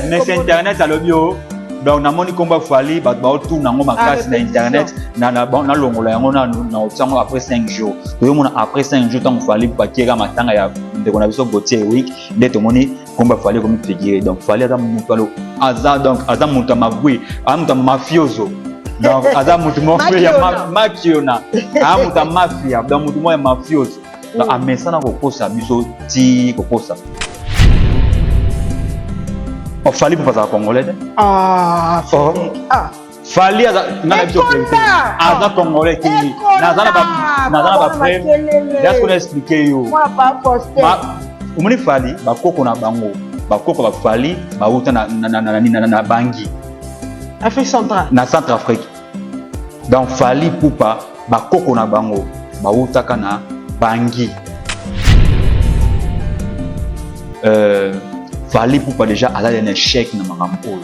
Mais internet alobi o donc namoni nkombo ya Fally, bato baotuna yango makasi na internet, nalongola yango nanu na otia yango après 5 jours. Toyomona après 5 jours, ntango Fally bakieka matanga ya ndeko na biso Gautier Wik, nde tomoni nkombo ya Fally ekomi figure. Donc Fally aza moto alo aza, donc aza moto ya mabwi, aza moto ya mafioso, donc aza moto moko ya makiona, aza moto ya mafia, donc moto moko ya mafioso. Donc amesana kokosa biso ti kokosa. Fally mpo azala congolais te. Ah, oh. Ah. Fally aza nga na biso, aza congolais te. Naza na bapreuve ya na expliquer yo. Omoni, Fally, bakoko na bango, bakoko baFally bauta na Bangi. Afrique centrale. Na Centre Afrique. Donc Fally Ipupa, bakoko na bango bautaka na Bangi. Fally Ipupa déjà aza un échec na makambo oyo.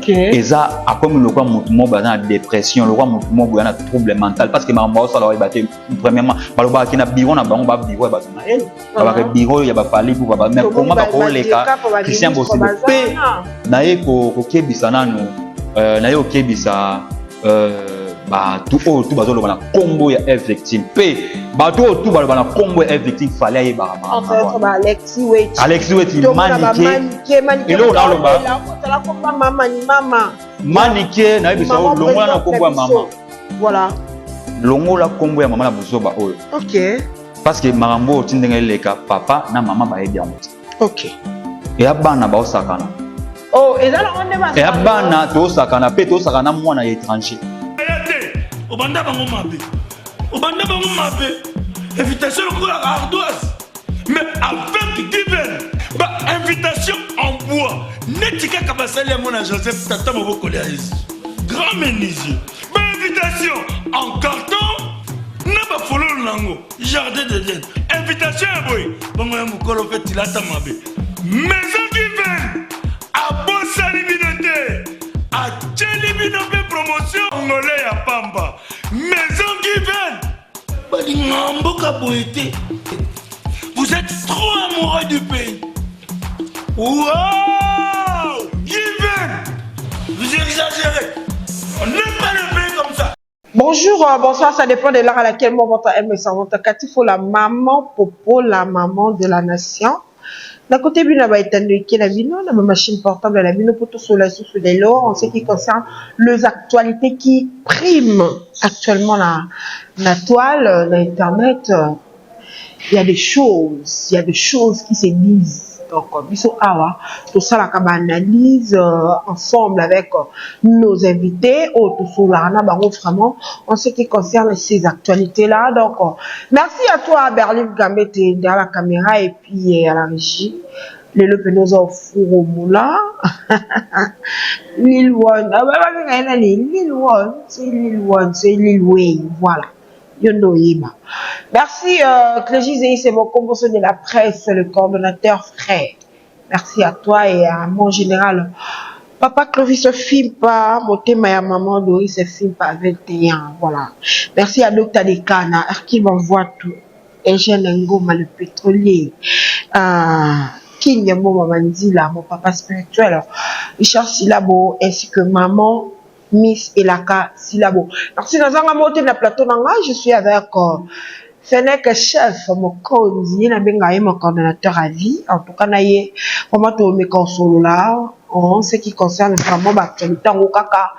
Eza akomi lokwa motu moko baza na dépression, lokwa motu moko boya na trouble mental, parce que makambo aosala oyeba te. Premièrement, balobaki na bureau na bango, babureau ya bato na ye, balobaka bureau ya baFally Ipupa, mais koma bakoleka Christian Bosebe mpe naye kokebisa nanu, naye kokebisa bato oyo tu bazoloba na nkombo ya F Victime, mpe bato oyo tu baloba na nkombo ya F Victime. Fally ayebaka. Alexi Weti, Manike, eloko naloba, Manike, nayebisa yo, longola na nkombo ya mama. Voilà. Longola nkombo ya mama na buzoba oyo. Parce que makambo oyo ti ndenge eleka, papa na mama bayebi yango te. Eya bana baosakana. Oh, eza nango nde. Eya bana toosakana, mpe toosakana na mwana ya étranger. Te, obanda bango mabe, obanda bango mabe, invitation lokola ardoise, mais avec Given, bainvitation en bois neti kaka basali yango na Joseph, tata mobokoli ya Yesu, grand menuisier, bainvitation en carton na bafololo nango, jardin d'Eden, invitation ya boye bongo ya mokolo mpe tilata mabe. Maison Given abosani bino te, atieli bino mpe promotion ngole ya pamba. Maison Given balingaka mboka boye te. Vous êtes trop amoureux du pays. Wow, Given, vous exagérez, on n'aime pas le pays comme ça. Bonjour, bonsoir, ça dépend de l'heure à laquelle moi, votre aime votre Katifo, la maman Popo, la maman de la nation. D'un côté, bino ba etando la bino, na machine portable la bino pour tout sur la sous lelo en ce qui concerne les actualités qui priment actuellement la toile, l'internet, il y a des choses, il y a des choses qui se disent. Donc, biso awa, tout ça la analyse ensemble avec nos invités, oh, tout ça là, vraiment, en ce qui concerne ces actualités-là. Donc, merci à toi, Berlin Gambette, derrière la caméra et puis à la régie. Lelo mpe noza au four au moulin. Lil One, ah, bah, Lil One, c'est Lil One, c'est Lil Wayne, voilà. Yondo Yeba. Merci, Clégie Zéi, c'est mon combo de la presse, le coordonnateur frère. Merci à toi et à mon général. Papa Clovis Fimpa, motema ya maman Doris Fimpa 21, voilà. Merci à Dr Dekana, qui m'envoie tout. Eugène Ngoma, le pétrolier. King Mboma Mandila, mon papa spirituel. Richard Silabo, ainsi que maman Miss Elaka Silabo. Merci Nazanga Mote na plateau nanga, je suis avec Fenek chef mokonzi, ye nabenga ye mon coordonnateur à vie. En tout cas na ye vraiment tomeka osolola en ce qui concerne vraiment baactualité yango kaka.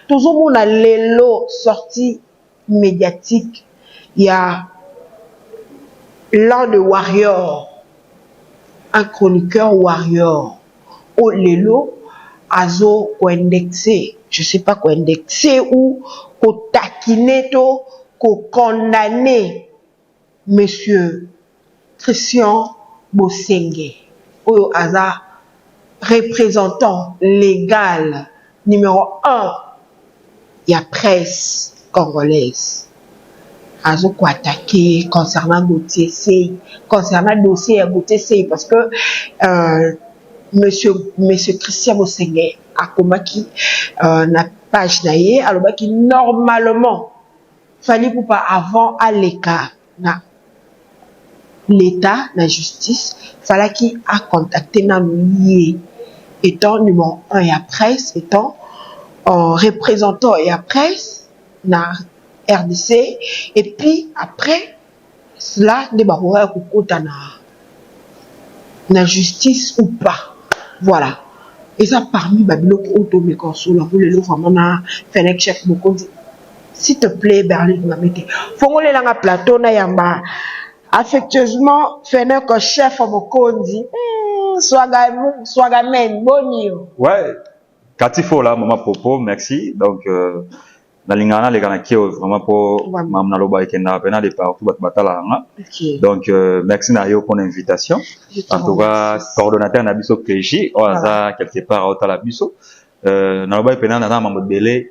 Tozomona lelo sortie médiatique ya l'un de warrior, un chroniqueur warrior oyo lelo azo koindexe, je sais pas, koindexe ou kotakine to kokondamne monsieur Christian Bosenge oyo aza représentant légal numéro 1 ya presse congolaise. Azo koattaquer concernant Gauthier Sey, concernant dossier ya Gauthier Sey, parce que monsieur Christian Bosenge akomaki na page na ye, alobaki normalement Fally Ipupa, avant aleka na l'état, na justice, falaki acontacte nanu ye. Étant numéro 1 ya presse, étant représentant ya presse na RDC, et puis après cela nde bakoka kokota na justice ou pas. Voilà, eza parmi babiloko oyo tomeka kosolola ngo lelo vraiment na Fennec Chef Mokonzi. S'il te plaît, Berlin Ngamete, fongolelanga plateau na yamba affectueusement Fennec Chef Mokonzi. Swagamen, boni yo? Ouais, Kati Fola, mama Popo, merci. Donc nalingaka naleka na kio vraiment mpo mamu naloba ekendaka mpena de partout, bato batalaka nga. Donc merci na yo mpona invitation. En tout cas, coordonnateur na biso Clégi oyo aza quelque part aotala biso, nalobaki mpena naza na mambo ebele,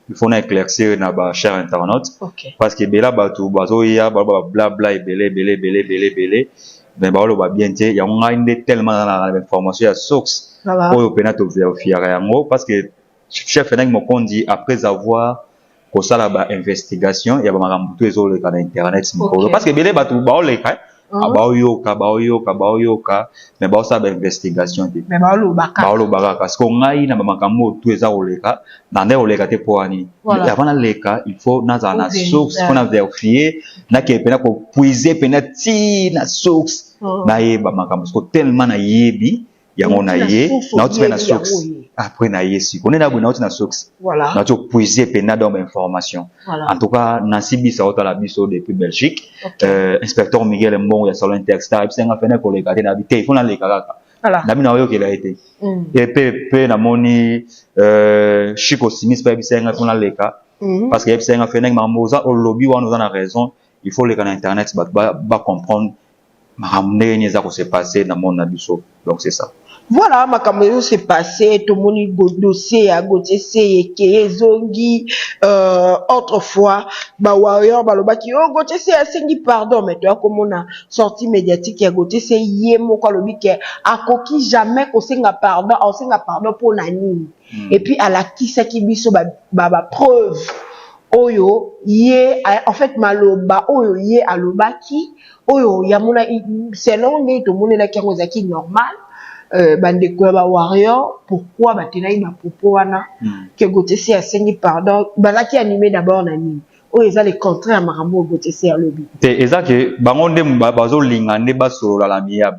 il faut na éclaircir na bachers internautes, parce que ebele bato bazoya baloba bablabla ebele ebele ebele ebele ebele, mais baoloba bien te. Yango ngai nde tellement naza na bainformation ya source oyo mpena tovérifiaka yango, parce que chef Fennec Mokonzi, après avoir kosala bainvestigation ya bamakambo to ezoleka na internet mikolo, parce que ebele bato baoleka, baoyoka, baoyoka, baoyoka, mais baosala bainvestigation te. Baoloba kaka. Siko ngai na bamakambo oyo tu eza koleka na nde koleka te, mpo wani avant naleka, il faut nazala na source mpo na vérifier, nakee mpena kopuiser mpena ti na source, nayeba makambo. Siko tellement nayebi yango na ye, nauti mpe na source, après na ye siko nde naboye, nauti na source, nauti kopuiser mpena donc bainformation. En tout cas, Nancy Bisa otala biso depuis Belgique, inspecteur Miguel Mbongo ya salon Interstar ebisenga fene koleka te, nabi te, il faut naleka kaka, nabi naoyokela ye te. Epe mpe namoni Chico Simis mpe ayebisenga mpo naleka, parce que ayebisenga fene makambo oza olobi wana, oza na raison, il faut leka na internet, bato bacomprendre makambo ndenge nini eza kose passer na monde na biso. Donc c'est ça. Voilà, makambo ezo se passe, tomoni dossier ya Gauthier Sey ekeye ezongi. Autrefois bawarrior balobaki o oh, Gauthier Sey asengi pardon, mais toya komona sortie médiatique ya Gauthier Sey, ye moko alobi ke akoki jamais kosenga pardon, akosenga pardon mpona nini? Et puis alakisaki biso bapreuve ba oyo ye, en fait maloba oyo ye alobaki, oyo yamona selon ndenge tomonelaki yango ezalaki normal. Bandeko ya bawarrior, pourquoi batelaki bapropos wana ke Gauthier Sey asengi pardon? Bazalaki animé d'abord na nini oyo eza le contraire ya makambo oyo Gauthier Sey alobi? Te, eza ke bango nde bazolinga nde basolola la miyabe.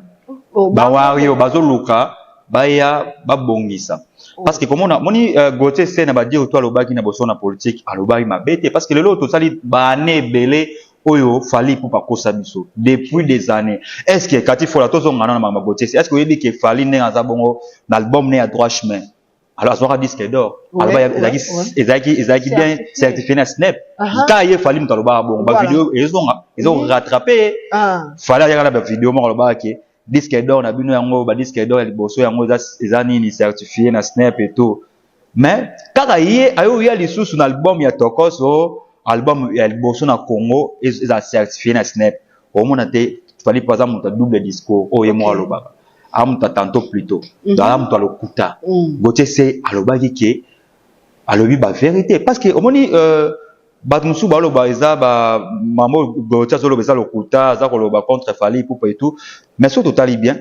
Oh, bawario bazoluka baya babongisa, parce que komona moni Gauthier Sey na badire to alobaki na boso na politique, alobaki mabe te, parce que lelo tosali baane ebele oyo Fally Ipupa akosa biso depuis des années. Est ce que Kati Fola, tozongana na makambo Gauthier Sey, est ce que oyebi ke Fally ndenge aza bongo na album ne ya Droit Chemin, alors azwaka disque d'or, aloba ezalaki bien certifié na SNEP. Ka ye Fally moto alobaka bongo, bavideo ezonga ezorattraper. Fally ayaka na bavideo moko, alobaka ke disque d'or na bino yango, badisque d'or ya liboso yango eza nini, certifié na SNEP et tout. Mais kaka ye ayoya lisusu na album ya Tokos, o album ya liboso na Congo eza certifié na SNEP. Omona te, Fally mpo aza moto ya double discours oyo ye moko alobaka, aza moto ya tantôt plutôt, aza moto alokuta. Gauthier Sey alobaki ke alobi bavérité, parce que omoni bato mosusu baloba eza bamamo, Gauthier azoloba eza lokuta, aza koloba contre Fally Ipupa et tout. Mais soki totali bien,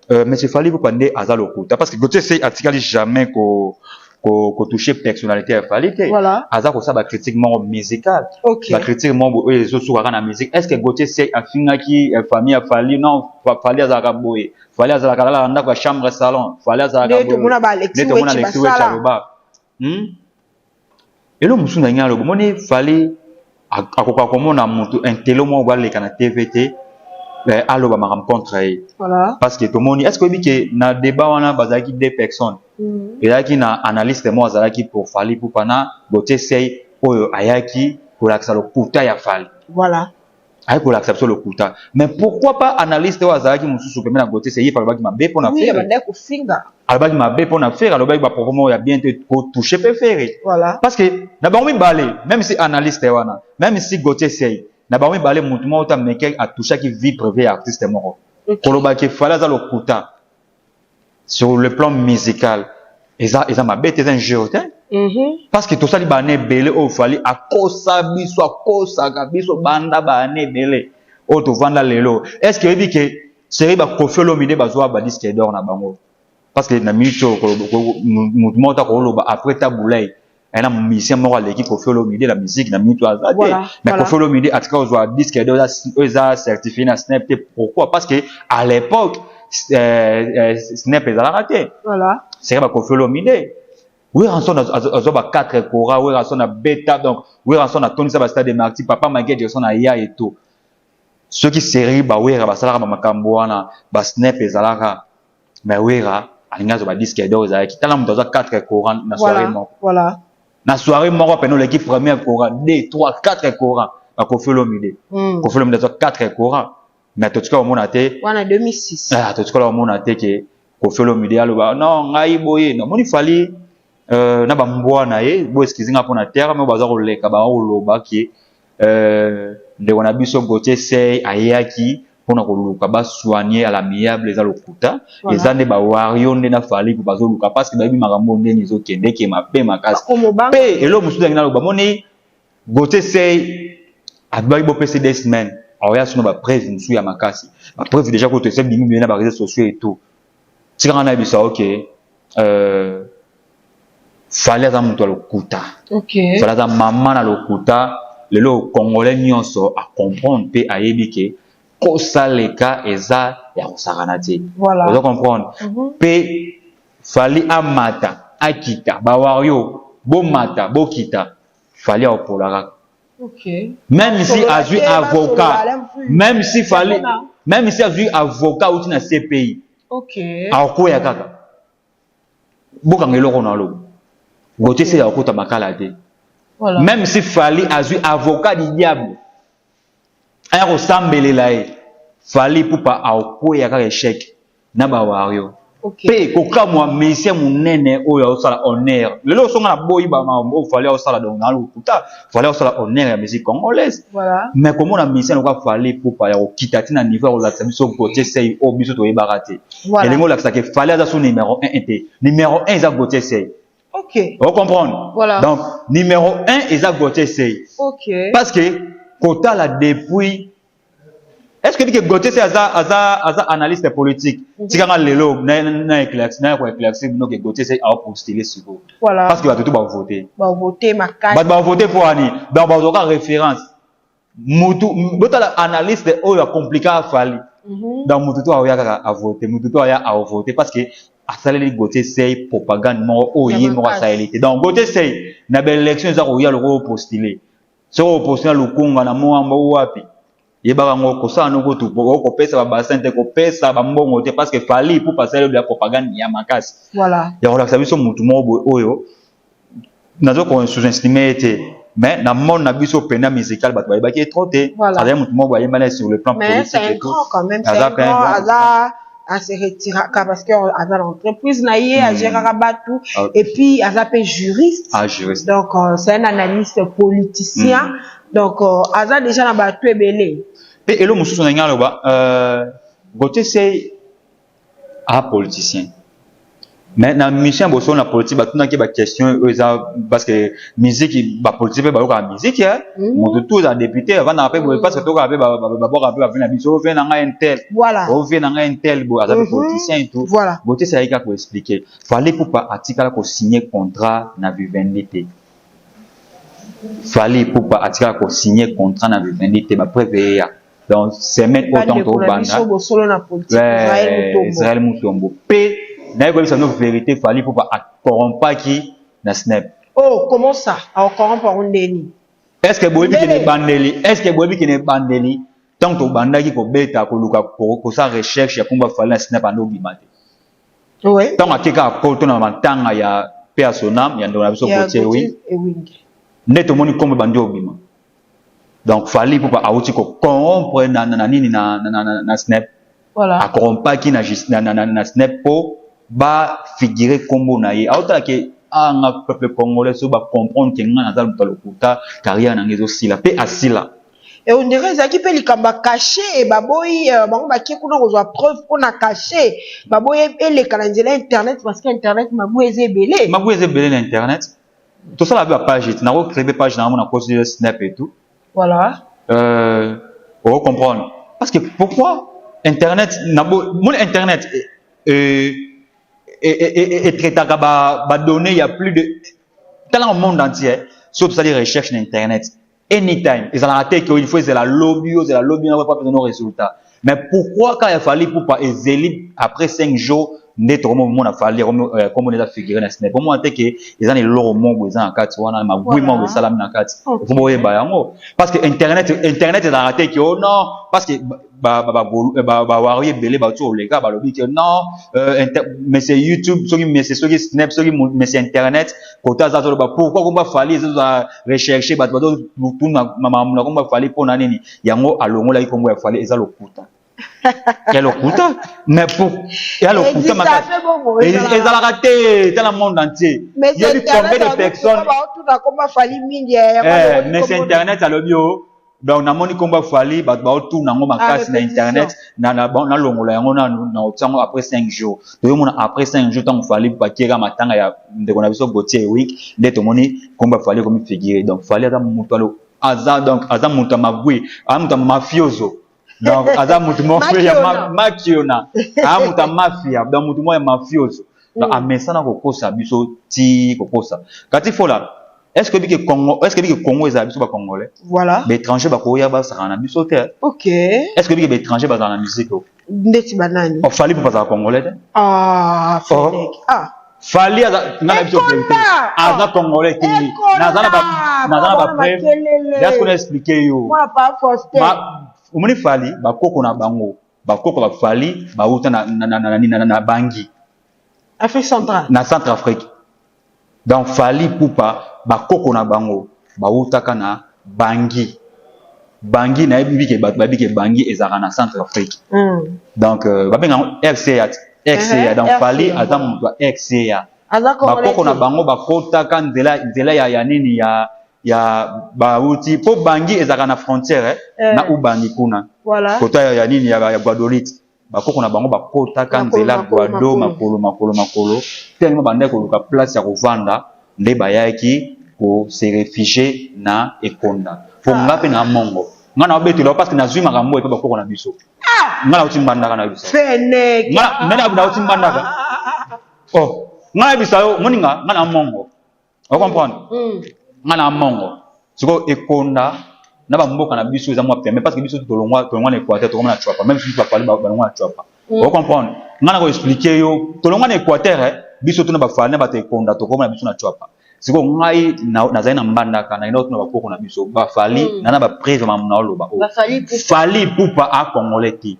monsieur Fally Ipupa nde aza lokuta, parce que Gauthier Sey atikali jamais ko kotoucher personnalité ya Fally te. Aza kosala bacritique moko musicale, bacritique moko oyo ezosukaka na musique. Est ce que Gauthier Sey afingaki famille ya Fally? Non. Fally azalaka boye, Fally azalaka lalaka ndako ya chambre salon, Fally azalaka boye, nde tomona Alexis Wetshi aloba. Elo mosusu na ngai aloba, omoni Fally akoka komona motu intelo moko baleka na TV te, aloba makambo contre ye, parce que tomoni, est ce que oyebi ke na débat wana bazalaki deux personnes? Ezalaki na analyste moko azalaki pour Fally Ipupa na Gauthier Sey oyo ayaki kolakisa lokuta ya Fally. Ayaki kolakisa biso lokuta, mais pourquoi pas analyste oyo azalaki mosusu pembe na Gauthier Sey, ye alobaki mabe mpona Ferre, alobaki mabe mpona Ferre, alobaki bapropos moko ya bien te, kotoucher mpe Ferre, parce que na bango mibale, même si analyste wana, même si Gauthier Sey, na bango mibale motu moko ta meke atouchaki vie privée ya artiste moko. Kolobaki Fally aza lokuta sur le plan musical, eza mabe te, eza injure te, parce que tosali baane ebele oyo Fally akosa biso, akosaka biso banda baane ebele oyo tovanda lelo. Est ce que oyebi ke série baKoffi Olomide bazwa badisque d'or na bango? Parce que na minute oyo, motu moko ta koloba après Tabu Ley aya na musicien moko aleki Koffi Olomide na musique, na minute oyo aza te. Mais Koffi Olomide atika kozwa disque d'or oyo eza certifié na SNEP te. Pourquoi? Parce que à l'époque SNEP ezalaka te. Seke baKoffi Olomide, Werrason azwa ba 4 kora, Werrason abeta, donc Werrason atondisa bastade de Martyr, papa Michael Jackson aya eto. Soki série baWera basalaka bamakambo wana, baSNEP ezalaka, mais Wera alingi azwa badisque d'or ezalaki. Tala, moto azwa 4 kora na soirée moko. Na soirée moko pene oleki première kora, 2, 3, 4 kora, baKoffi Olomide. Koffi Olomide azwa 4 kora, mais totika komona te. Wana 2006. Ah, totikala komona te ke Koffi Olomide aloba non, ngai boye namoni Fally na bambwa na ye. Bo excuse nga mpona terme oyo, baza koleka baza ke ndeko na biso Gauthier Sey ayaki mpona koluka basoigne à l'amiable, eza lokuta. Eza nde bawario nde na Fally mpo bazoluka, parce que bayebi makambo ndeni ezokende ekema mpe makasi. Mpe eloko mosusu yangi naloba, moni Gauthier Sey abaki bopesa 2 semaines, aoya sino bapreuve mosusu ya makasi, bapreuve déjà koto ese bimi bimi na baréseaux sociaux et tout. Tikanga nayebisa, ok, Fally aza moto ya lokuta. Fally aza mama na lokuta. Lelo Congolais nyonso acomprendre mpe ayebi ke kosaleka eza ya kosakana te. Oza comprendre? Mpe Fally amata, akita, bawario bomata, bokita, Fally aopola kaka. Même si azwi avocat, même si Fally, même si azwi avocat auti na CPI, akokwea kaka. Bokanga eloko na aloba, Gauthier Sey akokota makala te. Même si Fally azwi avocat du diable aya kosambelela ye, Fally Ipupa akokwea kaka, échec na bawario. Mpe kokamwa, musicien monene oyo aosala honneur lelo, osonga na boyi bamakambo oyo Fally aosala, donc na lokuta, Fally aosala honneur ya musique congolaise. Mais komona musicien lokola Fally Ipupa ya kokita ti na niveau ya kolakisa biso Gauthier Sey oyo biso toyebaka te, elingi olakisa ke Fally aza so numéro 1 te. Numéro 1 eza Gauthier Sey. Ocomprendre? Voilà. Donc numéro 1 eza Gauthier Sey. Parce que kotala depuis, est ce que dike Gauthier Sey aza analyste politique? Tikanga lelo na éclairci, na koéclaircir bino ke Gauthier Sey aopostule sikoyo. Parce que bato to bavote. Bavote makasi. Bato bavote mpo ani, donc bazwaka référence mutu. Botala analyste oyo acomplika aFally. Donc mutu to aoya kaka avote, mutu to aya avote, parce que asaleli Gauthier Sey propagande moko oyo ye moko asaleli te. Donc Gauthier Sey, na baélection eza koya, lokola opostule, soki opostule na Lukunga, na Mwamba, wapi, yebaka yango kosala noko tu okopesa babassin te, kopesa bambongo te, parce que Fally Ipupa asaleli ya propagande ya makasi ya kolakisa biso mutu moko boye oyo nazo sous-estime ye te, mais na monde na biso pena musical, bato bayebaki ye trop te. Azali mutu moko bayembani sur le plan politique. C'est un grand quand même, c'est un grand. Aza ase retiraka parce que aza na entreprise na ye, agéraka bato, et puis aza mpe juriste. Ah, juriste. Donc c'est un analyste politicien. Donc aza déjà na bato ebele. Mpe elo mosusu na ngai aloba, Gauthier Sey aza politicien, mais na mission ya bosolo na politique, batunaki baquestion oyo eza, parce que musique, bapolitique mpe bayokaka musique. Moto tu eza député avandaka mpe boye, parce que tokaka mpe babwaka mpe bave na biso, ovie na ngai intel, ovie na ngai intel boye, aza mpe politicien et tout. Gauthier Sey ayaki kaka koexpliquer, Fally Ipupa atikala kosigne contrat na Vivendi te. Fally Ipupa atikala kosigne contrat na Vivendi te, bapreuve eya. Donc semaine oyo ntango tobanda, Israël Mutombo mpe naye koyebisa no vérité, Fally Ipupa akorompaki na SNEP. Oh, comment ça, akorompa ngo ndeni? Est ce que boyebi kene ebandeli, est ce que boyebi kene ebandeli, ntango tobandaki kobeta, koluka kosala recherche ya komba Fally na SNEP, ande obima te? Ntango ake kaka poto na matanga ya pe ya sonam ya ndeko na biso Gauthier Ewing, nde tomoni kombo ebandi obima. Donc Fally Ipupa awuti kocorrompre na nini, na SNEP. Akorompaki na SNEP mpo bafigure nkombo na ye. Aotala ke anga peuple congolais so bacomprendre ke nga naza moto ya lokuta, carrière na nga ezosila, mpe asila. Et on dirait ezalaki mpe likambo ya cachet, baboyi bango bakie kuna kozwa preuve mpona cachet, baboyi eleka na nzela internet, parce que internet mabu eza ebele. Mabu eza ebele na internet. Tosala mpe bapage te, nakocrée mpe page na yango na kosi SNEP et tout. Ocomprendre, parce que pourquoi internet na moni internet Etraitaka badonnées ya plus de, talanga, monde entier. Soki tosali recherche na internet, anytime ezalaka te ke il faut ezela lobi, ozela lobi na pa no résultat. Mais pourquoi quand ya Fally Ipupa ezeli après 5 jours nde tokomomona Fally komona eza figure na SNEP? Omona te ke eza na eloko moko eza na kati wana, magwi moko esalami na kati. Faut boyeba yango, parce que internet ezalaka te ke oh non, parce que bawari ebele bauti koleka, balobi ke non, mais c'est YouTube, soki mais c'est soki SNEP, soki mais c'est internet kota aza toloba pourquoi komba Fally ezozala recherche, bato bazotuna makambo na komba Fally mpona nini. Yango alongolaki kombo ya Fally, eza lokuta, ya lokuta. Mais pour ya lokuta makasi ezalaka te. Tala monde entier, yebi combien de personnes? Mais c'est internet alobi o donc namoni kombo ya Fally, bato baotuna yango makasi na internet, nalongola yango nanu, na otia yango après 5 jours. Toyomona après 5 jours, ntango Fally bakieka matanga ya ndeko na biso Gautier Ewik, nde tomoni kombo ya Fally ekomi figure. Donc Fally aza moto alo aza, donc aza moto ya mabwi, aza moto ya mafioso, donc aza motu moko ya makiona, aza moto ya mafia, donc motu moko ya mafioso. Donc amesana kokosa biso ti kokosa kati fola. Est ce que bike Congo, est ce que bike Congo ezala biso bacongolais? Voilà. Baétranger bakoya basakana na biso te. Est ce que bike baétranger bazala na musique o? Ndeti banani? Oh, Fally mpo bazala congolais te. Ah, Félix. Ah. Fally aza, nga na biso vérité, aza congolais te. Naza na bapreuve, ya ce qu'on a expliqué yo. Omoni Fally, bakoko na bango, bakoko baFally bauta na Bangi. Afrique centrale. Na Centre Afrique. Donc Fally Ipupa, bakoko na bango bautaka na Bangi. Bangi, nayebi ke bato bayebi ke Bangi ezalaka na Centre Afrique. Donc babenga yango RCA, RCA. Donc Fally aza moto ya RCA. Bakoko na bango bakotaka nzela ya nini ya bauti, mpo Bangi ezalaka na frontière na Ubangi kuna. Kota ya nini ya Gbadolite. Bakoko na bango bakotaka nzela Gbado, makolo, makolo, makolo, tellement bandaki koluka place ya kovanda, nde bayaki kose réfugier na Ekonda. Mpo nga mpe na mongo, nga na obetela, parce que nazwi makambo oyo mpe bakoko na biso. Nga nauti Mbandaka na biso, nde nauti Mbandaka. Oh, nga nayebisa yo, moninga, nga na mongo, ocomprendre? Nga na mongo. Sikoyo Ekonda na bamboka na biso eza mwa pembe, parce que biso tolongwa na Équateur, tokoma na Tshuapa. Même soki baFally balongwa na Tshuapa, ocomprendre? Nga na koexpliquer yo, tolongwa na Équateur, biso tuna baFally na bato Ekonda, tokoma na biso na Tshuapa. Sikoyo ngai nazali na Mbandaka, nakenda kotuna bakoko na biso baFally na bapreuve mamu na oloba. Fally Ipupa acongolais te,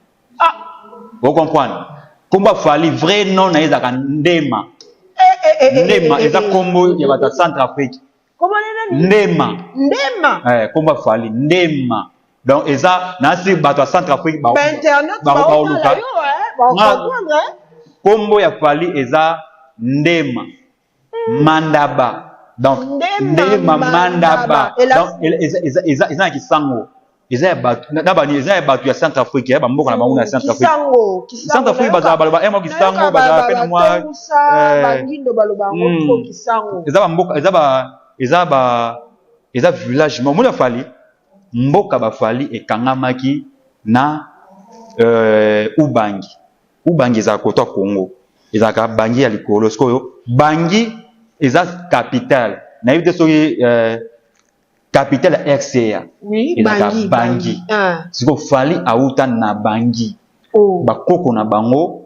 ocomprendre? Kombo Fally, vrai nom na ye ezalaka Ndema. Ndema eza kombo ya bato ya Centre Afrique. Ndema. Ndema. Kombo Fally Ndema, donc eza nasi bato ya Centre Afrique baoluka. Kombo ya Fally eza Ndema Mandaba. Donc Ndema Mandaba, donc eza na Kisango, eza ya bato na bani, eza ya bato ya Centre Afrique, ya bamboka na bango na Centre Afrique. Centre Afrique bazala, baloba emo Kisango, bazala pe na mwa eza bamboka, eza ba eza village. Omoni baFally, mboka baFally ekangamaki na Ubangi. Ubangi ezalaka koto ya Congo, ezalaka Bangi ya likolo. Sikoyo Bangi eza capitale, nayebi te soki capitale ya RCA ezalaka Bangi. Sikoyo Fally auta na Bangi. Bakoko na bango,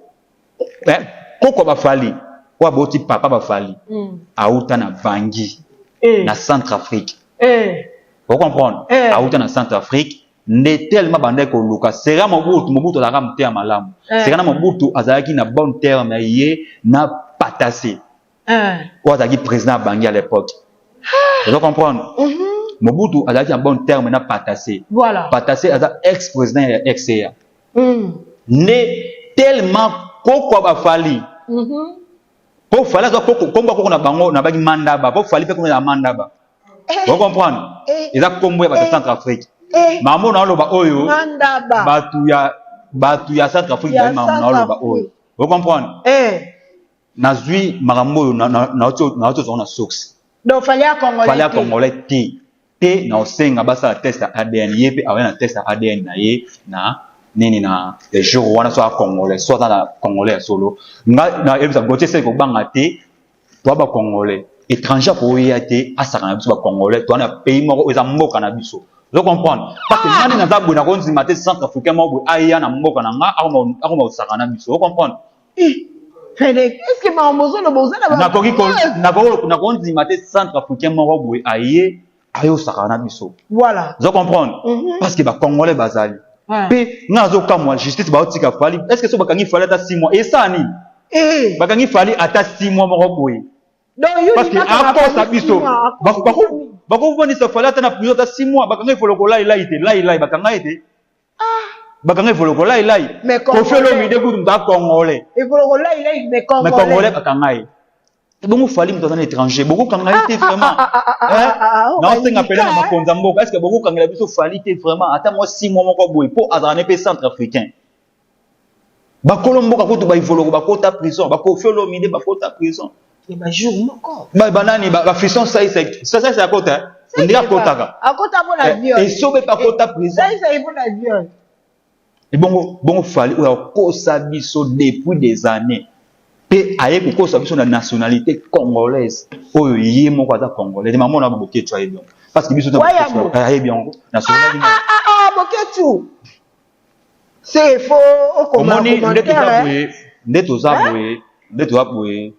koko baFally oyo aboti papa baFally auta na Bangi, na Centre Afrique, ocomprendre? Auta na Centre Afrique, nde tellement bandaki koluka sera Mobutu. Mobutu azalaka motema malamu. Sera na Mobutu azalaki na bon terme ye na Patassé, oyo azalaki président ya Bangi à l'époque, ozo comprendre? Mobutu azalaki na bon terme na Patassé. Patassé aza ex président ya RCA. Nde tellement koko baFally, mpo Fally azwa kombo koko na bango na baki Mandaba, mpo Fally mpe kombo ya Mandaba, ocomprendre? Eza kombo ya bato ya Centre Afrique. Makambo na oloba oyo, bato ya Centre Afrique bayi makambo na oloba oyo, ocomprendre? Nazwi makambo oyo nauti ozwango na source. Donc Fally ya congolais? Fally ya congolais te te. Na osenga basala test ya ADN, ye mpe awaya na test ya ADN na ye na nini na jour wana, so congolais, so aza na congolais ya solo. Nga nayebisa Gautier Sey kobanga te, toa bacongolais, étranger akoya te asaka na biso bacongolais. Toa na pays moko oyo eza mboka na biso, ozo comprendre? Parce que nga nde naza boye, nakondima te centre africain moko boye aya na mboka na nga, akoma kosaka na biso, ozo comprendre? Est-ce que makambo ozoloba oza na Nakondima te centre africain moko boye aye ayosaka na biso. Ozo comprendre? Parce que bacongolais bazali mpe. Nga azokamwa justice baotika Fally. Est ce que so bakangi Fally ata 6 mois, esala nini? Bakangi Fally ata 6 mois moko boye, parce que akosa biso, bakovandisa Fally ata na prison ata 6 mois. Bakanga Evoloko lailai te, lailai bakanga ye te, bakanga Evoloko lailai. Koffi Olomide kutu moto acongolais. Mais congolais bakanga ye. Bongo Fally, moto aza na étranger, bokokanga ye te? Vraiment, naosenga pele na makonzi ya mboka, est ce que bokokangela biso Fally te vraiment ata mwa 6 mois moko boye, mpo azala ne mpe centre africain? Bakolo mboka kutu baEvoloko bakota prison, baKoffi Olomide bakota prison. Bajour moko. Banani, baFiston Saisai, Saisai akota, ndenge akotaka. Akota mpona viol. Esobe mpe akota prison. Saisai mpona viol. Ebongo bongo Fally oyo akosa biso depuis des années, mpe aye kokosa biso na nationalité congolaise oyo ye moko aza congolais. Mamona Boketu ayebi yango, parce que biso ayebi yango. Nationalité Boketu, c'est faux. Omoni nde toza boye, nde toza boye, nde toza boye,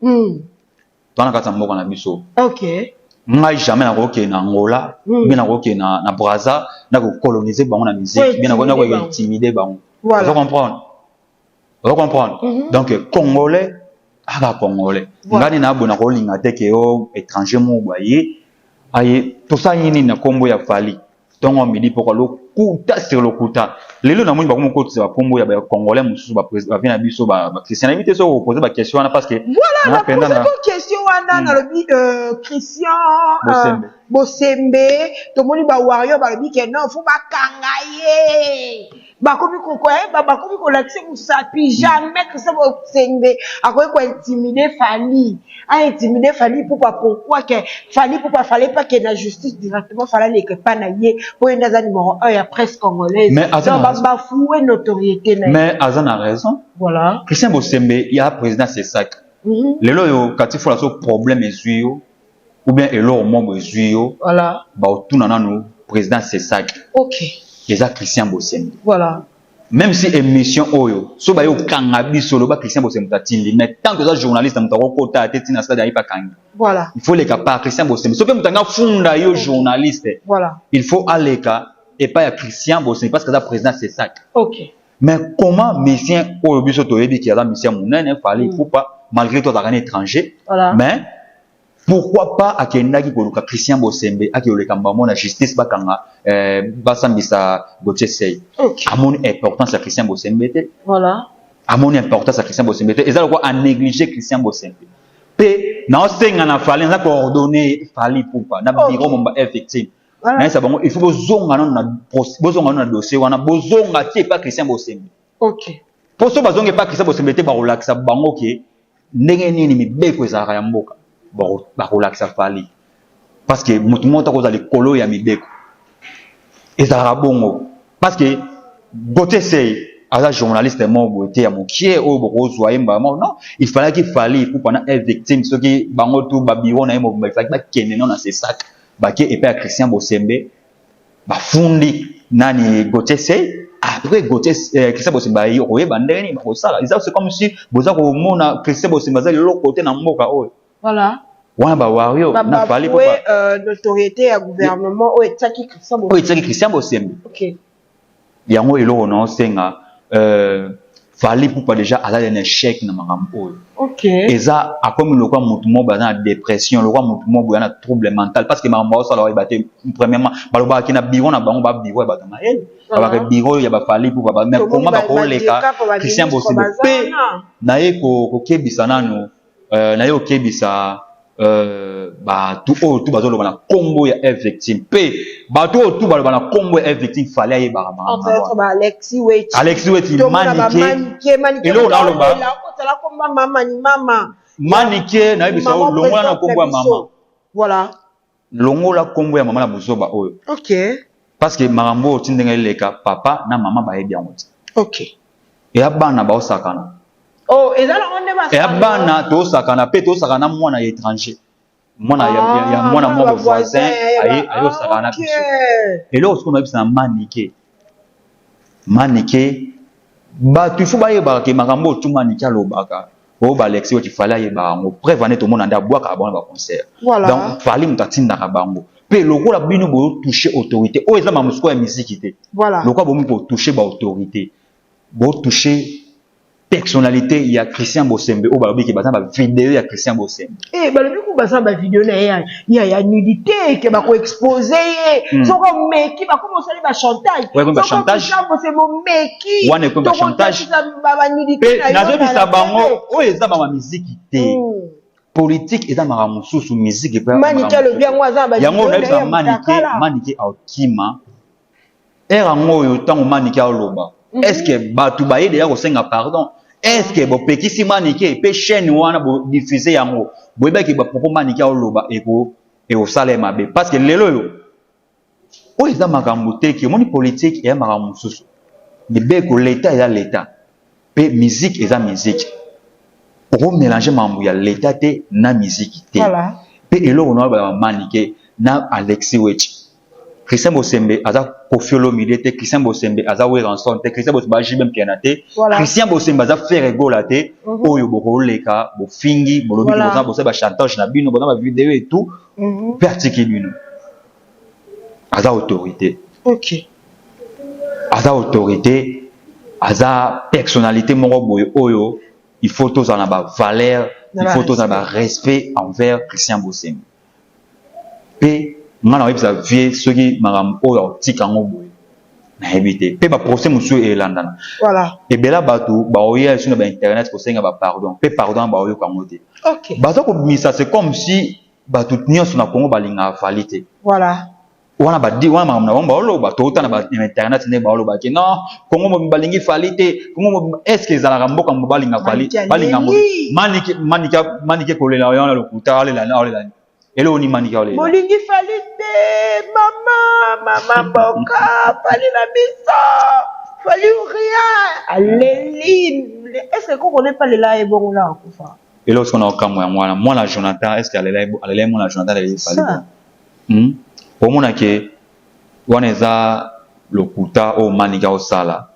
toza na kati ya mboka na biso. Ngai jamais nakokende na Angola, bien nakokende na Braza, nakocoloniser bango na musique, bien nakointimider bango. Ozo comprendre? Ozo comprendre? Donc congolais aka congolais. Ngai nde naboye, nakolinga te ke o étranger moko boye aye aye tosali nini na nkombo ya Fally ntongo, midi, pokwa, lokuta sur lokuta. Lelo namoni bakomi kokotisa bakombo ya bacongolais mosusu, bavie na biso, bachristien. Nayebi te soki okopose baquestion wana, parce que Voilà, napose question wana. Nalobi Christian Bosembe, tomoni bawarrior balobi ke non, faut bakanga ye. Bakomi kokoyeba, bakomi kolakisa mosapi. Jamais Christian Bosembe akoki kointimider Fally, aintimider Fally Ipupa. Pourquoi ke Fally Ipupa fallait pas ke na justice directement, fallait aleka epa na ye, po ye nde aza numéro 1 ya presse congolaise? Donc bafouer notoriété na ye. Mais aza na raison. Christian Bosembe ya président CSAC. Lelo oyo kati fola, so problème ezwi yo ou bien eloko moko ezwi yo, baotuna nanu président CSAC. Eza Christian Bosembe. Même si émission oyo so baye okanga biso, loba Christian Bosembe atindi. Mais tant que oza journaliste, moto akokota te ntina stade ayi bakangi. Il faut leka par Christian Bosembe. Soki moto anga funda yo journaliste, il faut aleka epai ya Christian Bosembe, parce que aza président CSAC. Mais comment musicien oyo biso toyebi ki aza musicien monene, Fally Ipupa, malgré tout azalaka na étranger, mais pourquoi pas akendaki koluka Christian Bosembe, ake koleka mbamo na justice, bakanga, basambisa Gautier Sey? Amoni importance ya Christian Bosembe te. Amoni importance ya Christian Bosembe te. Eza lokwa anéglige Christian Bosembe. Mpe naosenga na Fally, naza coordonner Fally Ipupa na bureau momba effective, nayesa bango il faut bozonga nano na bozonga nano na dossier wana, bozonga ti epa Christian Bosembe. Mpo so bazonga epa Christian Bosembe te, bakolakisa bango ke ndenge nini mibeko ezalaka ya mboka. Bakolakisa Fally, parce que motu moko takozala likolo ya mibeko, ezalaka bongo. Parce que Gautier Sey aza journaliste moko boye te ya mokie oyo bokozwa ye mbala moko. Non, il fallaki Fally Ipupa na victime, soki bango tu babureau na ye mobimba, il fallaki bakende no na CSAC, bake epai ya Christian Bosembe, bafundi nani, Gautier Sey. Après Gautier, Christian Bosembe ayi koyeba ndenge nini bakosala. Eza c'est comme si boza komona Christian Bosembe aza leloko te na mboka oyo. Wana bawario na Fally. Notoriété ya gouvernement oyo etiaki Christian. Oyo etiaki Christian Bosembe. Yango eloko na osenga, Fally Ipupa déjà aza un échec na makambo oyo. Eza akomi lokwa motu moko baza na dépression, lokwa motu moko boye na trouble mental, parce que makambo aosala oyeba te. Premièrement, balobaki na bureau na bango, babureau ya bato mayele, balobaka bureau ya baFally Ipupa, mais comment bakoleka Christian Bosembe? Mpe naye kokebisa nanu, naye kokebisa bato oyo tu bazoloba na nkombo ya F victime, mpe bato oyo tu baloba na nkombo ya F victime, Fally ayebaka. Alexis Weti, Manike, eloko naloba, Manike, nayebisa oyo, longola na nkombo ya mama. Longola nkombo ya mama na bozoba oyo. Parce que makambo oyo ti ndenge eleka, papa na mama bayebi yango te. Eya bana baosakana. Oh, eza nango nde basakana. Eya bana tosakana mpe tosakana na mwana ya étranger, mwana ya mwana mwa voisin aye ayosakana na biso. Eloko sikoyo nayebisa na Manike, Manike, bato ifo bayebaka ke makambo oyo tu Manike alobaka oyo balexi oyo Fally ayebaka yango. Preuve ane tomona nde abwakaka bango na baconcert. Donc Fally moto atindaka bango. Mpe lokola bino botouche autorité oyo eza makambo sikoyo ya miziki te, lokola bomi kotouche baautorité, botouche personnalité ya Christian Bosembe oyo balobi ke baza na bavideo ya Christian Bosembe. Eh, balobi ku baza na bavideo na ye ya nudité, ke bakoexpose ye soki omeki, bakomi osali bachantage. Ouais, ekomi bachantage. Christian Bosembe omeki, Wana ekomi bachantage. Banudité. Mpe nazoyebisa bango, oyo eza bama miziki te, politique eza makambo mosusu, miziki mpe. Manike alobi yango, aza na yango bavideo na ye nayebisa ya Manike, mutakala. Manike akima ere yango oyo. Ntango Manike aloba, est ce que bato baye deya kosenga pardon? Est ce que bopekisi Manike mpe chaîne wana bodiffuse yango? Boyebaki bapropos Manike aoloba ekosala ye mabe, parce que lelo oyo, oyo eza makambo te ke omoni politique eya makambo mosusu. Mibeko, leta eza leta, mpe musique eza musique. Okomélange makambo ya leta te na musique te. Mpe eloko na oyo, Manike na Alexis Wetch, Christian Bosembe aza Koffi Olomide te, Christian Bosembe aza Werrason te, Christian Bosembe aza JB Mpiana te, Christian Bosembe aza Ferre Gola te. Oyo bokoleka, bofingi, bolobi, boza bosala bachantage na bino, boza bavideo et tout, mpe atiki bino. Aza autorité. Aza autorité, aza personnalité moko boye oyo il faut tozala na bavaleur, il faut tozala na barespect envers Christian Bosembe. Mpe nga na oyebisa vie, soki makambo oyo akotika yango boye, nayebi te. Mpe baprocès mosusu elandana. Ebela bato baoya esu na bainternet kosenga bapardon, mpe pardon baoyoka yango te. Baza kobimisa, c'est comme si bato nyonso na Congo balingaka Fally te. Wana badi wana makambo na bango baoloba, touta na internet nde baoloba ke non, Kongo mobimba balingi Fally te. Kongo mobimba, est ce que ezalaka mboka mo balinga Fally? Balinga ngo Manike, Manike, Manike kolela wana lokuta. Aolela, aolela eloko ni Manike aolela? Bolingi Fally te. Mama, mama mboka, Fally na biso, Fally ou rien. Aleli, est ce que koko ne palela ye bongo na akufa? Eloko siko na okamwa yango wana, mwana Jonathan, est ce que alela ye? Mwana Jonathan aleli Fally? Omona ke wana eza lokuta oyo Manike aosala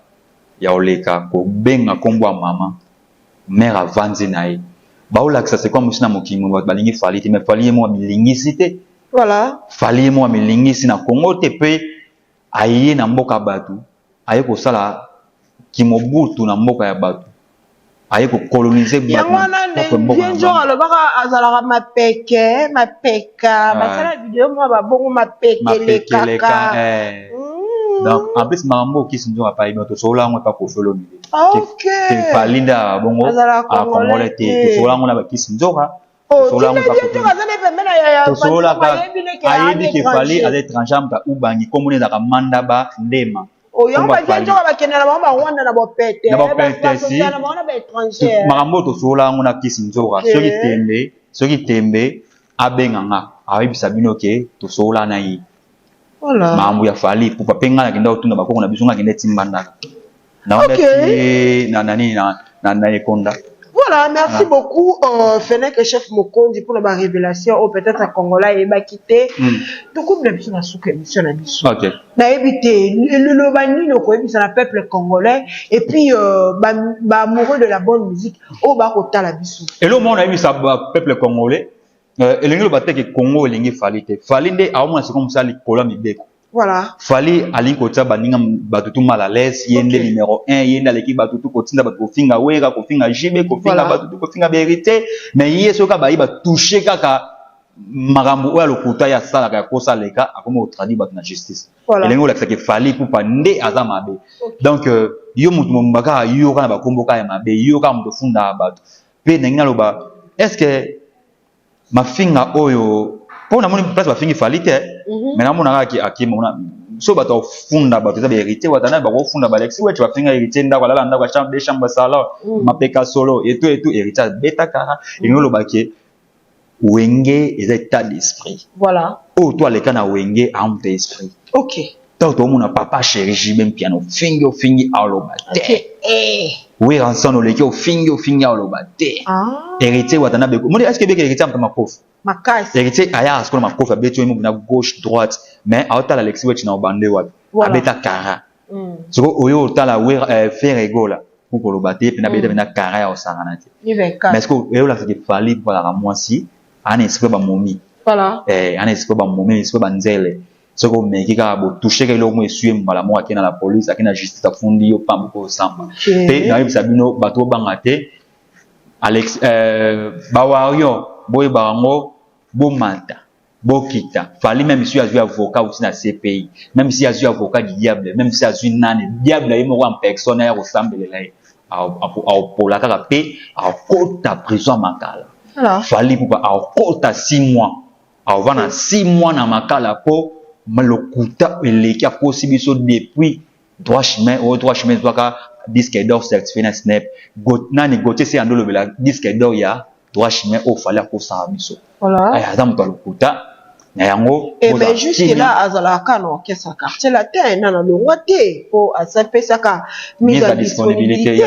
ya koleka kobenga nkombo ya mama mare avandi na ye. Baolakisa sekwa mosi na mokili bato balingi Fally te, mais Fally ye moko amilingisi te. Fally ye moko amilingisi na Kongo te, mpe aye na mboka bato, aye kosala kimobutu na mboka ya bato, aye kocolonize. Yango wana nde nzor alobaka azalaka mapeke mapeka. Basala video mwa babongo mapeke lekaka. Donc en plus makambo okisi nzor apai bino, tosokola yango epa Koffi Olomide. Fally nde bongo akongole te, tosokola yango na bakisi nzoka. Tosololaka, ayebi ke Fally aza étranger, amuta Ubangi, komona ezalaka Mandaba Ndema. Bakende na bango Barwanda na bopete. Na bopete si makambo oyo tosolola yango na kisi nzoka. Soki tembe, soki tembe, abenga nga, ayebisa bino ke tosolola na ye makambo ya Fally Pupa. Mpe ngai nakenda kotunda bakoko na biso, ngai nakenda etimbandaka na nani na ekonda. Voilà, merci beaucoup, Fennec Chef Mokondi, pour la révélation. Oh, peut-être un Congolais est quitté. Tout comme la biso na souka émission na biso. Nayebi te, liloba nini okoyebisa na peuple congolais et puis ba, ba amoureux de la bonne musique oyo bakotala biso? Eloko moko nayebisa ba peuple congolais, elingi loba te ke Congo elingi Fally te. Fally nde aomona sikoyo mosala likolo ya mibeko. Fally alingi kotia baninga bato tu mal à l'aise. Ye nde numéro 1, ye nde aleki bato tu, kotinda bato kofinga Wera, kofinga JB, kofinga bato tu, kofinga Berite. Mais ye soki abayi batouche kaka makambo oyo alokuta ye asalaka ya kosaleka, akomi kotraduire bato na justice. Elingi kolakisaka Fally Pupa nde aza mabe. Donc yo moto mobimba kaka yo kaka na bakombo kaka ya mabe, yo kaka moto ofundaka bato. Mpe ndenge naloba, est ce que mafinga oyo, mpo namoni place bafingi Fally te, mais namona kaka akima so bato akofunda bato eza baHéritier Watana, bakofunda baAlexi Wetch, bafinga Héritier ndako alala, ndako ya chambre, deux chambre, salon, mapeka solo etu etu. Héritier abetaka. Elingi oloba ke Wenge eza état d'esprit. Oyo to aleka na Wenge amuta esprit. Ntango tokomona papa chéri JB Mpiana, ofingi ofingi, aloba te. Werrason oleki, ofingi ofingi, aloba te. Héritier Watanabe moni, est ce que ebeki Héritier amuta makofi? Makasi. Héritier ayaka sikoyo na makofi, abeti oyo na gauche, droite, mais aotala Alexis Wetchi na obande wapi, abeta kara. Sikoyo oyo otala Ferre Gola, koloba te mpena, abeta mpena kara ya kosangana te. Mais sikoyo eyolakisaka Fally mpo alaka mwasi, ana esprit bamomi, ana esprit bamomi, esprit banzele. Soki omeki kaka botouche kaka eloko mo, esui mbala moko, ake na la police, ake na justice, afundi yo pamba mpo osamba. Mpe nayebisa bino, bato bobanga te. Alex, bawario boyebaka yango, bomata bokita, Fally, même si azwi avocat aussi na CPI, même si azwi avocat du diable, même si azwi nani diable ye moko en personne aya kosambelela ye, aopola kaka mpe akota prison ya Makala. Fally Ipupa akota 6 mois, aovanda 6 mois na Makala mpo lokuta eleki. Akosi biso depuis Droit Chemin. Oyo Droit Chemin ezwaka disque d'or certifié na SNEP. Nani Gautier se yando olobela disque d'or ya Droit Chemin oyo Fally akosaka biso? Aza moto ya lokuta na yango. Mais jusque là azalaka na orchestre Quartier Latin, nana longwa te po asapesaka mise à disponibilité.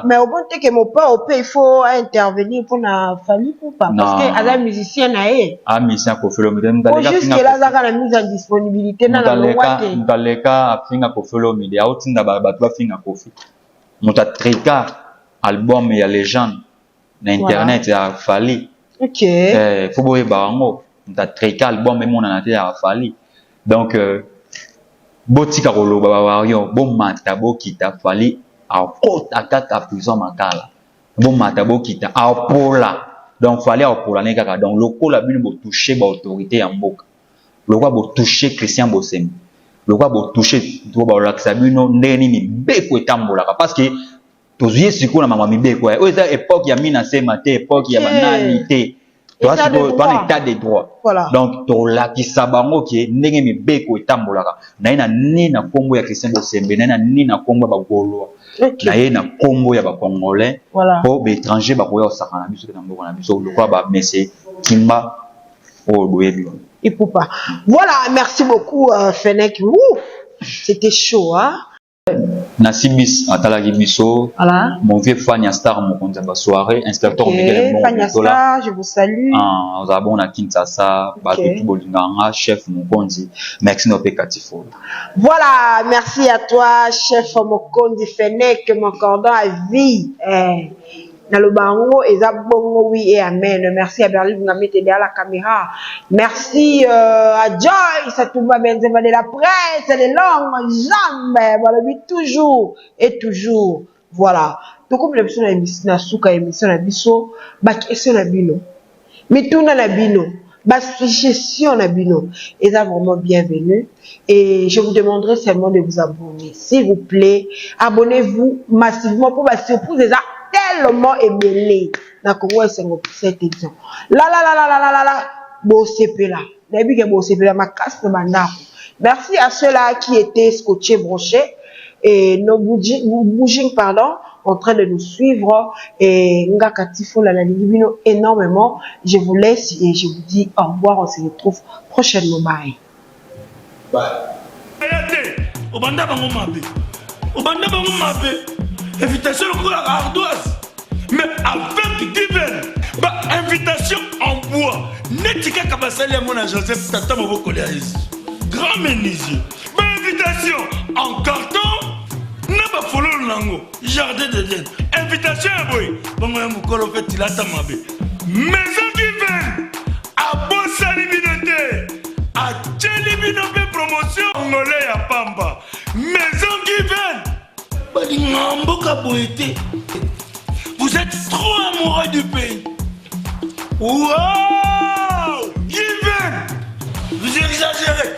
Mais obon te ke Mopao mpe il faut intervenir mpona Fally Ipupa, parce que aza musicien na ye. A musicien Koffi Olomide. Po jusque là azaka na mise à disponibilité, nana longwa te. Moto aleka afinga Koffi Olomide, aotinda bato bafinga Koffi. Moto atrika album ya Légende na internet ya Fally. Faut boyeba yango, moto atrika album emonana te ya Fally. Donc botika koloba, bawario, bomata bokita, Fally akota kaka prison Makala. Bomata bokita, apola. Donc Fally apola ne kaka. Donc lokola bino botouche baautorité ya mboka, lokola botouche Christian Bosembe, lokola botouche to balakisa bino ndenge nini mibeko etambolaka, parce que tozwi ye sikoyo na mama mibeko oyo eza époque ya mina sema te, époque ya banani te. Toza sikoyo toza na état de droit. Donc tolakisa bango ke ndenge mibeko etambolaka. Na ye na ni na nkombo ya Christian Bosembe, na ye na ni na nkombo ya bagaulois, na ye na nkombo ya bacongolais, mpo baétranger bakoya kosaka na biso te na mboka na biso, lokola bamese Kimba oyo boyebi wana. Ipupa. Voilà, merci beaucoup, Fennec. Ouh, c'était chaud, hein? Nasibis atalaki biso. Voilà. Mon vieux Fania Star, mokonzi ya basoirée, inspecteur Miguel. Fania Star, je vous salue. Ah, ozala bongo na Kinshasa, bato tu bolingaka nga, chef mokonzi, merci na mpe Katifola. Voilà, merci à toi, chef mokonzi Fennec, mon cordon à vie. Eh. Naloba yango eza bongo, oui et amen. Merci à Berlin Ngamete derrière la caméra. Merci à Joyce Atumba Benzema de la presse, les longues jambes, balobi toujours et toujours. Voilà, tokomi na biso na émission, na suka émission na biso. Baquestion na bino, mituna na bino, basuggestion na bino eza vraiment bienvenue et je vous demanderai seulement de vous abonner. S'il vous plaît, abonnez-vous massivement pour basurprise eza tellement ebele na Congo Esengo cette édition. La la la la la la la la, bosepela, nayebi ke bosepela makasi na bandako. Merci à ceux-là qui étaient scotchés, branchés et nos bouging, pardon, en train de nous suivre. Et Ngaka Tifola, nalingi bino énormément. Je vous laisse et je vous dis au revoir. On se retrouve prochainement. Bye. Bye. Obanda bango mabe, obanda bango mabe, invitation lokola ardoise, mais avec divin ba invitation en bois neti kaka basali yango na Joseph, tata mobokoli ya Yesu, grand menuisier. Bainvitation en carton na bafololo nango, jardin d'Eden. Invitation ya boye bongo ya mokolo mpe tilata mabe. Maison Given abosani bino te, atieli bino mpe promotion ngole ya pamba. Maison Given balinga mboka boye te. Vous êtes trop amoureux du pays. Wow, Given, vous exagérez.